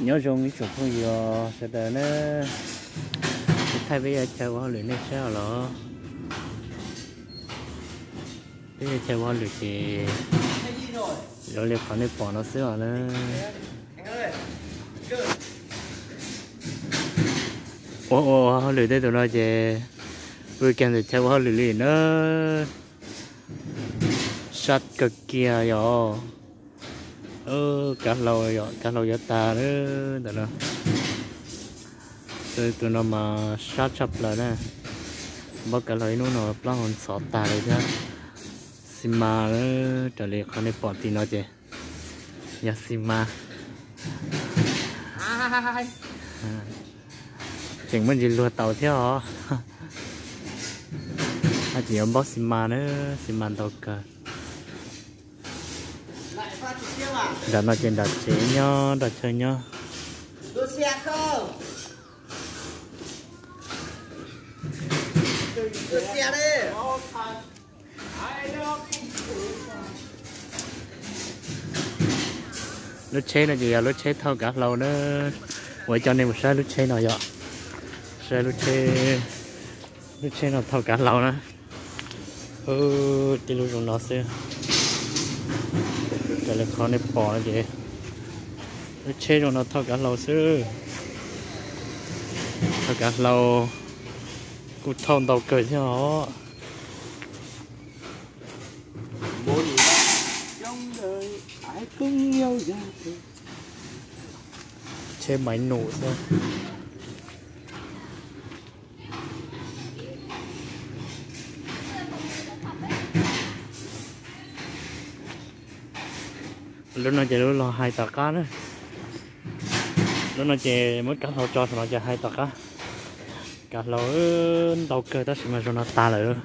Nyob zoo ib tsoom phooj ywg sawv daws na, kuv thaij peb yam chaw ua hauj lwm nej saib os los. Peb yam chaw ua hauj lwm ces zoo li qhov nej pom no xwb os na. Ua ua hauj lwm tej tus no ces pw kiag ntawm chaw ua hauj lwm li na. Sab kawg kiag yom. Kav hlau yom, kav hlau yuav tas lawm ntawm no. Tus no mas sab tshaj plaws na. Npawb kav hlau ib hnub no plaub hau ntxhov tag li thiab. Xi mas na, raws li qhov nej pom tim no ces yog xi mas. Tseem muaj ntsis luag tau thiab os. Ces yuav npawb xi mas na, xi mas ntau kawg. Nram no ces nram tsev nyob, nram chaw nyob. Lub tsheb no ces yog lub tsheb thauj kav hlau na. Ua coj nej mus saib lub tsheb no yom. Saib lub tsheb, lub tsheb no thauj kav hlau na. Tib lub zoo no xwb. Raws li qhov nej pom no ces lub tsheb zoo no thauj kav hlau xwb. Thauj kav hlau kuj thauj ntau kawg thiab os. Tsheb maiv num xwb. Lub no ces lub los hais tom qab na. Lub no ces muab kav hlau tso saum no ces hais tom qab. Kav hlau ntau kawg tab sis mas zoo no tas lawm.